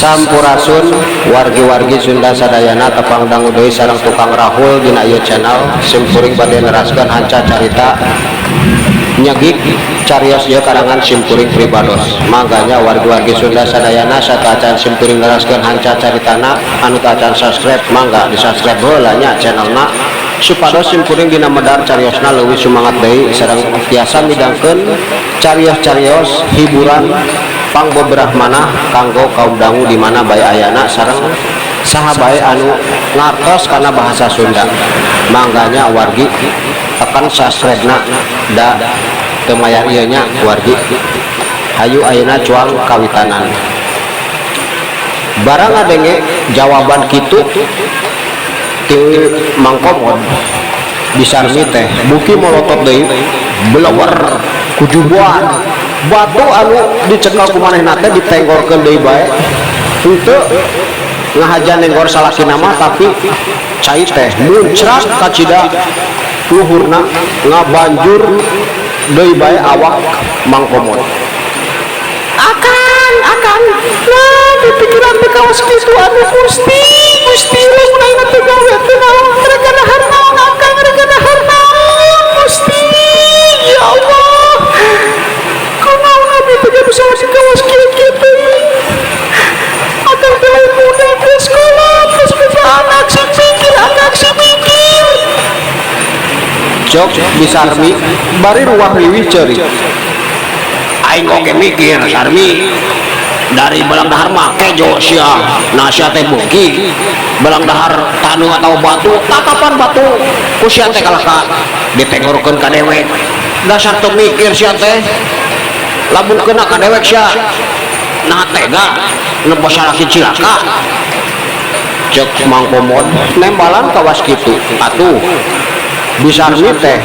Sampurasun wargi-wargi Sunda sadayana tepang dangu deui sareng tukang Rahul dina ieu channel. Simkuring bade neraskeun hanca carita nyegik carios ieu karangan simkuring pribados. Mangga wargi-wargi Sunda sadayana sateuacan simkuring neraskeun hanca caritana, anu teu acan subscribe mangga di subscribe heula nya channelna, supados simkuring dina medar cariosna leuwih sumangat deui sareng tiasa midangkeun carios-carios hiburan pangboberah manah kanggo kaum dangu di mana bae ayana sareng saha bae anu ngartos kana bahasa Sunda. Mangganya wargi tekan subscribe-na da teu mayar ieu nya wargi. Hayu ayeuna cuang kawitanan. Barang ngadenge jawaban kitu ti Mang Komod, Bisarmi teh buki molotot deui belewer kujubuan batu anu dicekel ku manehna teh ditenggorkeun deui bae, henteu ngahajan nenggor salakina mah, tapi cai teh muncrat kacida luhurna ngabanjur deui bae awak Mang Komod. Akan akan lah di pikiran teh kawas kitu, aduh Gusti Gusti, lamun ayeuna teh gawe teh naon, mereka dahar naon akang, mereka dahar naon Gusti, ya Allah, kunaon abdi teh bisa masih kawas kieu kieu teh. Akang teh lain muda ke sekolah terus boga anak, sing mikir akang, sing mikir, cok Bisarmi bari ruah riwih ceurik. Aing oge mikir, Sarmi, dari belang dahar mah kejo sia, nah sia teh beuki belang dahar taneuh atau batu, tatapan batu ku sia teh kalah ka ditengorkeun ka dewek. Dasar teu mikir sia teh, lamun kena ka dewek sia nah tega nempo salaki cilaka, cek Mang Komod nembalan kawas kitu. Atuh Bisarmi teh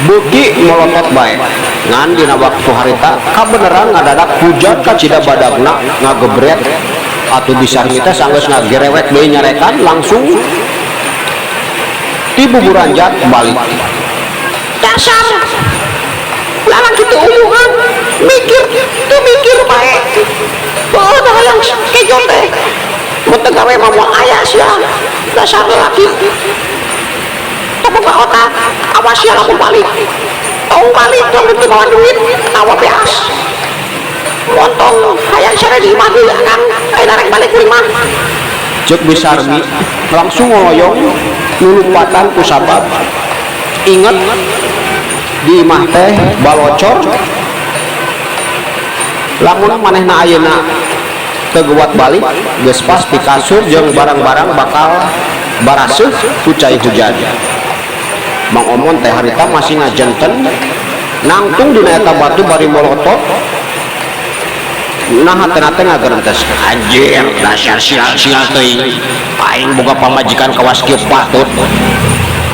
beuki molotot bae, ngan dina waktu harita kabeneran ngadadak hujan kacida badagna ngagebret. Atuh Bisarmi teh sanggeus ngagerewek deui nyarekan langsung ti buburanjat balik. Dasar lalaki teu uyuhan mikir teu mikir bae, heueuh da hayang kejo teh mun teu gawe mah moal aya sia, dasar lalaki teu boga otak. Awas sia lamun balik, tong balik, tong teu mawa duit tawa beas montong hayang sare di imah deui akang, ayeuna rek balik ku imah, cek Bisarmi langsung ngoloyong nulupatan kusabab inget di imah teh balocor. Lamun manehna ayeuna teu geuwat balik geus pasti kasur jeung barang-barang bakal baraseuh ku cai hujan. Mang Omon teh harita masih ngajenten nangtung dina eta batu bari molotot, nah hatena teh ngagerentes, anjir dasar sial-sial teuing, aing boga pamajikan kawas kieu patut,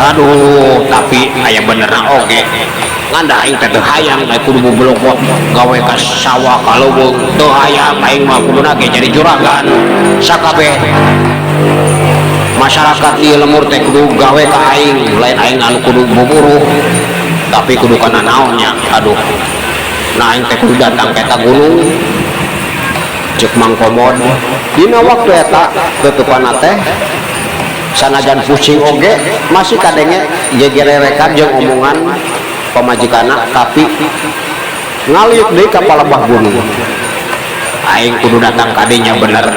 aduh tapi aya benerna oge, ngan da aing teh teu hayang aing kudu bubelokot gawe ka sawah ka leuweung, teu hayang aing mah, kuduna ge jadi juragan, sakabeh masyarakat di lemur teh kudu gawe ka aing, lain aing anu kudu buburuh, tapi kudu kana naonnya, aduh nah aing teh kudu datang ka eta gunung, cek Mang Komod. Dina waktu eta tutupanna teh sanajan pusing oge masih kadenge gegerewekan jeung omongan pamajikanna, tapi ngaliuk deui ka palebah gunung. Aing kudu datang ka dinya bener,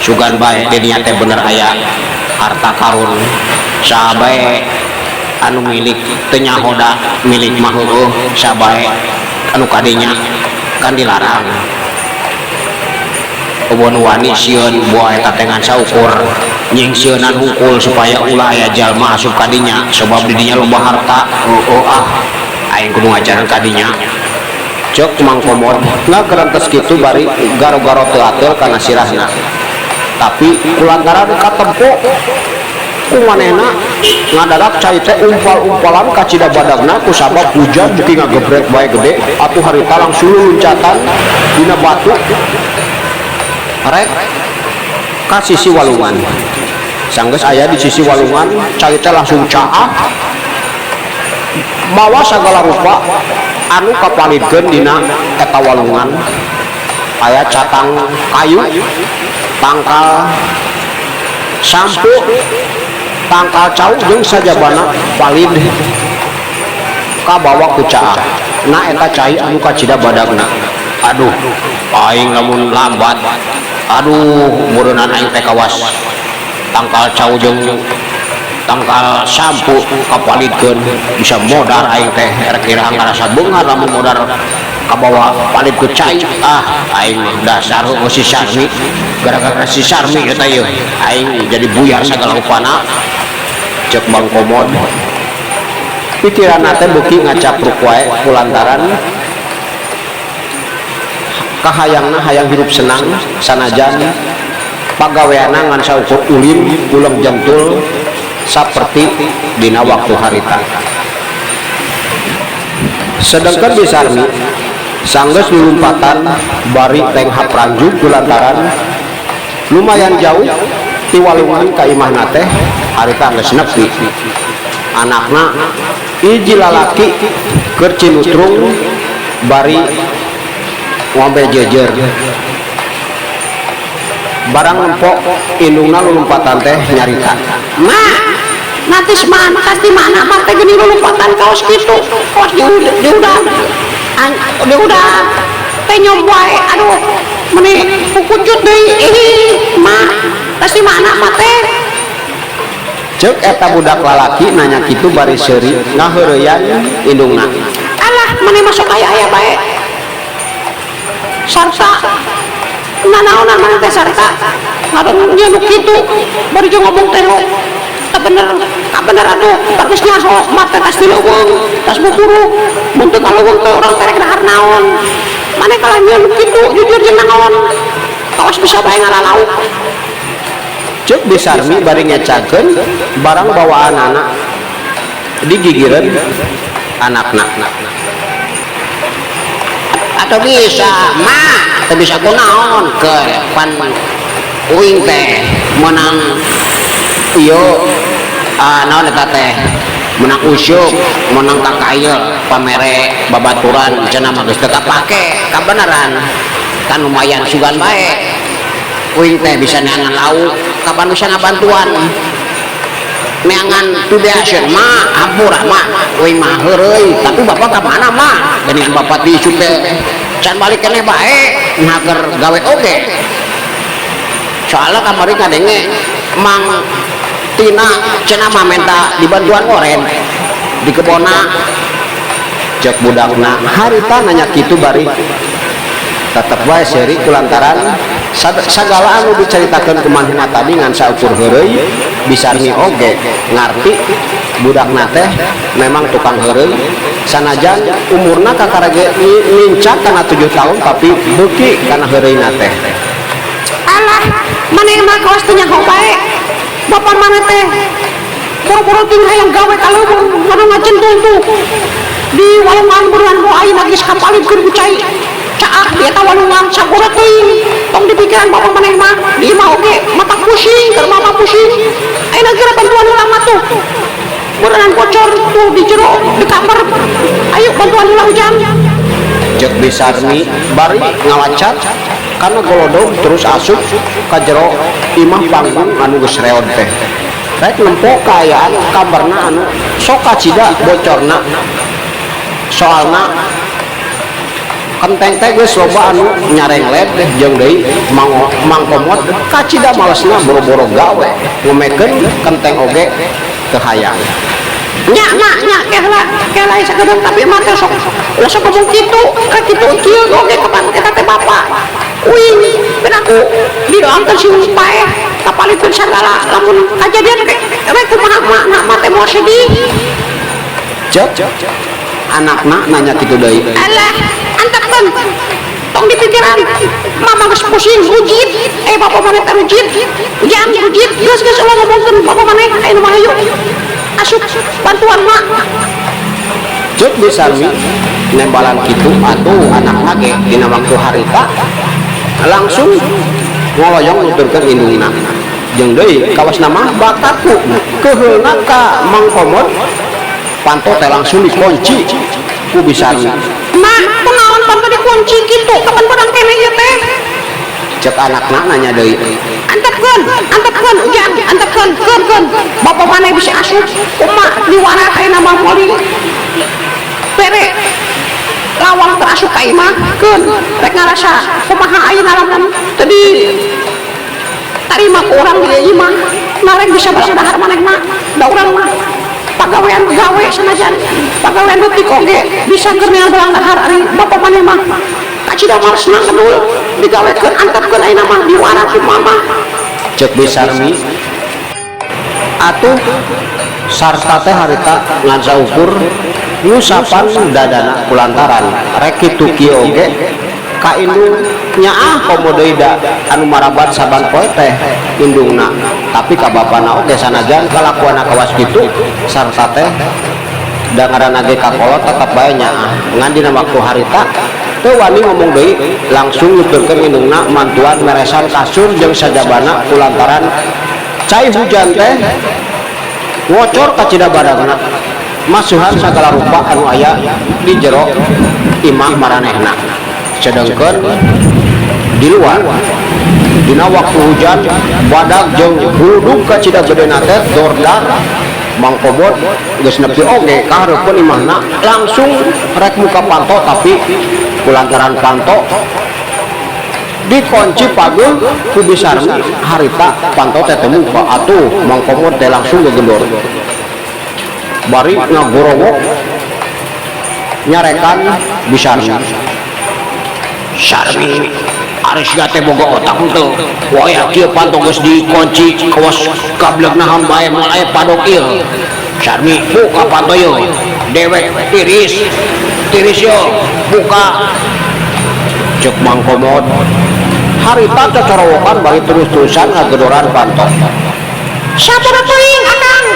sugan bae di dinya teh bener aya harta karun, saha bae anu milik teu nyaho da milik mah heueuh, saha bae anu kadinya kan dilarang. Eueuh nu wani sieun buah eta teh ngan saukur nyingsieunan hungkul supaya ulah aya jalma asup ka dinya, sabab di dinya loba harta. Heueuh ah, aing kudu ngajaran ka dinya. Cek Mang Komod ngagerentes kitu bari garo-garo teu ateul kana sirahna. Tapi kulantaran katempo ku manehna ngadadak cai teh umpal-umpalan kacida badagna kusabab hujan beuki ngagebrek bae gede atuh harita langsung luluncatan dina batu rek ka sisi walungan. Sanggeus aya di sisi walungan cai teh langsung caah mawa sagala rupa anu kapalidkeun dina eta walungan aya catang kayu tangkal sampu tangkal cau jeung sajabana palid kabawa ku caah na eta cai anu kacida badagna. Aduh aing lamun lambat aduh meureunana aing teh kawas tangkal cau jeung tangkal sampu kapalidkeun bisa modar aing teh rek iraha ngarasa beunghar lamun modar kabawa palid ku cai ah aing dasar heueuh si Sarmi gara-gara si Sarmi eta yeuh aing jadi buyar sagala rupana cek Mang Komod pikiranna teh beuki ngacapruk wae kulantaran kahayangna hayang hirup senang sanajan pagaweanna ngan saukur ulin uleng jentul saperti dina waktu harita. Sedangkan Bi Sarmi sanggeus lulumpatan bari tenghap ranjug kulantaran lumayan jauh ti walungan ka imahna teh harita geus nepi anakna hiji lalaki keur cinutrung bari ngombe jejer barang nempo indungna lulumpatan teh nyarita Ma, nanti mana pasti mana mah teh geuning lulumpatan kaos kitu kaos di udah di udah teh nyom wae aduh meni kukucut deui ih ma pasti mana mah teh. Cek eta budak lalaki nanya kitu bari seuri ngaheureyan indungna. Alah meni masuk aya aya bae sarta nanaonan maneh teh sarta ngaran nya nu kitu bari jeung ngomong teh nu teu bener ka bener atuh bagus nyaho mah teh tas di leuweung tas buburu mun teu ka leuweung teh urang teh rek dahar naon maneh kalah nya nu kitu jujur jeung naon kawas bisa bae ngalalauk. Cek Bi Sarmi bari ngecakeun barang bawaanana digigireun anakna. Atau bisa ma teu bisa kunaon ke pan uing teh menang ieu naon eta teh menang usyuk menang kakayel pamere babaturan cenah mah geus teu kapake kabeneran kan lumayan sugan bae uing teh bisa neangan lauk kapan bisa ngabantuan neangan pibeaseun mah hampura mah uing mah heureuy tapi bapak ka mana mah geuningan bapak di isuk teh can balik keneh bae nah keur gawe oge soalna kamari ngadenge Mang Tina cenah mah menta dibantuan oren di kebona. Cek budakna harita nanya kitu bari tetep wae seuri kulantaran sagala anu dicaritakeun ku manehna tadi ngan saukur heureuy. Bi Sarmi oge ngarti budakna teh memang tukang heureuy sanajan umurna kakara ge nincak kana 7 tahun tapi beuki kana heureuyna teh. Alah maneh mah kawas teu nyaho bae bapak maneh teh boro-boro ting hayang gawe ka leuweung ngadu ngajentul tuh di walungan buruan ku aing geus kapalidkeun ku cai caah di eta walungan sagora teuing tong dipikiran bapak maneh mah di imah oge mata pusing keur mama pusing ayeuna geura bantuan heula mah tuh buruan bocor tuh di jero di kamar ayo bantuan heula ujang. Cek Bi Sarmi bari ngalacat kana golodog terus asup ka jero imah panggung anu geus reod teh rek nempo kaayaan kamarna anu sok kacida bocorna soalna kenteng teh geus loba anu nyarenglet jeung deui Mang Komod kacida malesna boro-boro gawe ngomekeun kenteng oge teu hayang. Nya nya nya kehla kehla sakedeung tapi mah teh sok ulah sok ngomong kitu ka kitu kieu oge kapan eta teh bapak uing piraku didoakeun sing paeh kapalikeun sagala lamun kajadian rek kumaha mah mah teh moal sedih. Cek anakna nanya kitu deui. Alah antep Antepkeun, tong dipikiran. Mama geus pusing rujit, eh bapak maneh teh rujit, Ujang rujit. Geus, geus, ulah ngomongkeun bapak maneh. Ayeuna mah hayu asup bantuan mak. Cek Bi Sarmi nembalan kitu. Atuh anakna ge dina waktu harita langsung ngoloyong nuturkeun indungna, jeung deui kawasna mah bataku keuheulna ka Mang Komod, panto teh langsung dikunci ku Bi Sarmi. Mak, kunaon panto dikunci kitu? Kapan beurang keneh ieu teh? Cek anakna nanya deui. Antepkeun, antepkeun, Ujang, antepkeun, keun, keun. Bapak maneh bisa asup, kumaha diwara ayeuna mah moal bere lawang teu asup ka imah. Keun, rek ngarasa kumaha ayeuna lamun teu tarima ku urang di imah. Narek bisa barang dahar manehna, da urang mah pagawean gawe, sanajan pagawean leutik oge bisa keur neang belang dahar. Ari bapak maneh mah kacida malesna kedul digawekeun. Antepkeun, ayeuna mah diwara ku mama. Cek Bi Sarmi. Atuh sarta teh harita ngan saukur ngusapan dadana kulantaran rek kitu kieu oge ka indung nyaah, komo deui da anu marabat saban poe teh indungna, tapi ka bapana oge sanajan kalakuanna kawas kitu, sarta teh da ngaranna ge kakolot tetep bae nyaah. Ngan dina waktu harita teu wani ngomong deui, langsung nuturkeun indungna mantuan meresan kasur jeung sajabana kulantaran cai hujan teh ngocor kacida badagna, masuhan sagala rupa anu aya di jero imah maranehna. Sedengkeun di luar dina waktu hujan badag jeung huludug kacida gedena teh dordar. Mang Komod geus nepi oge ka hareupeun imahna, langsung rek muka panto, tapi kulantaran panto dikunci pageuh ku Bi Sarmi, harita panto teh teu muka. Atuh Mang Komod teh langsung gegendor bari ngagorowok nyarekan Bi Sarmi. "Sarmi, ari sia teh boga otak henteu? Waya kieu panto geus dikunci, kawas gablek naon bae, moal aya padok ieu. Sarmi, buka panto ieu. Dewek tiris tiris yo, buka!" cek Mang Komod. Harita cocorowokan bari terus-terusan ngagedoran panto. Sabar teuing, Akang.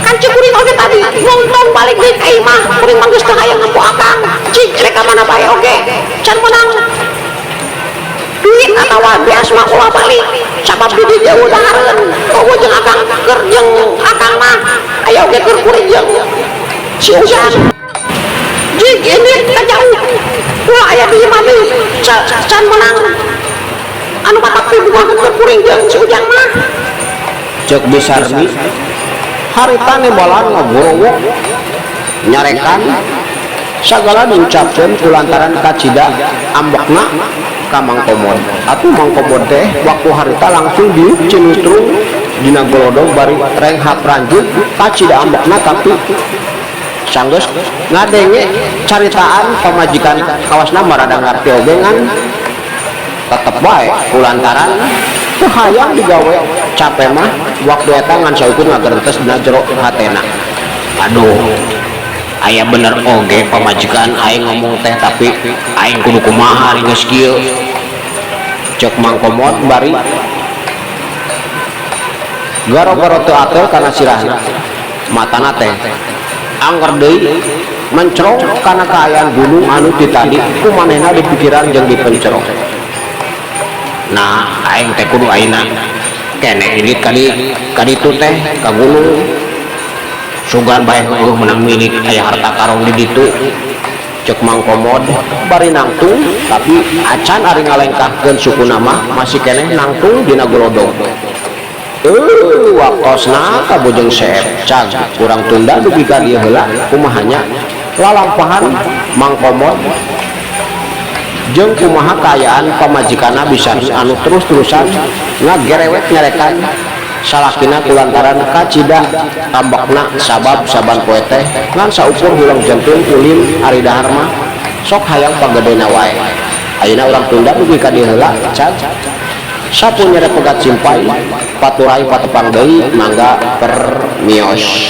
Kan cek kuring oge tadi nonton balik deui ka imah. Kuring mah geus teu hayang nempo Akang. Cik rek ka mana bae oge can meunang duit atawa beas mah ulah balik, sabab di dieu jauh dahareun. Eueuh jeung Akang, keur jeung Akang mah aya oge keur kuring jeung si Ujang. Jig ini ka jauh, ulah aya di imah deui can meunang anu matak pibuah keur kuring jeung si Ujang mah. Cek Bi Sarmi. Harita nembalan ngagorowok nyarekan, sagala diucapkeun kulantaran kacida ambekna ka Mang Komod. Atuh Mang Komod teh waktu harita langsung diuk cinutrung dina golodog bari renghap ranjut kacida ambekna, tapi sanggeus ngadenge caritaan pamajikan kawasna marada ngarti oge, ngan tetep bae kulantaran teu hayang digawe cape mah waktu eta ngan saukur ngagerentes dina jero hatena, "Aduh, aya bener oge pamajikan aing ngomong teh, tapi aing kudu kumaha ari geus kieu?" cek Mang Komod bari garo-garo teu atel kana sirahna. Matana teh angger deui mencrong kana kaayaan gunung anu ti tadi ku manehna dipikiran jeung dipencerong. "Nah, aing teh kudu ayeuna keneh indit kali kaditu teh ka gunung, sugan bae heueuh menang milik aya harta karun di ditu," cek Mang Komod bari nangtung, tapi acan ari ngalengkahkeun sukuna mah masih keneh nangtung dina golodog. Waktosna kabujeng seep. Cag, kurang tunda dugi ka dieu heula. Kumaha nya lalampahan Mang Komod jeung kumaha kaayaan pamajikanna bisa anu terus-terusan ngagerewet nyarekan salakina kulantaran kacida tambakna, sabab saban poe teh ngan saukur huleng jentung ulin, ari dahar mah sok hayang pagedena wae. Ayeuna urang tunda dugi ka dieu heula. Cag, sapu nyere pegat simpay, paturay patepang deui, mangga permios.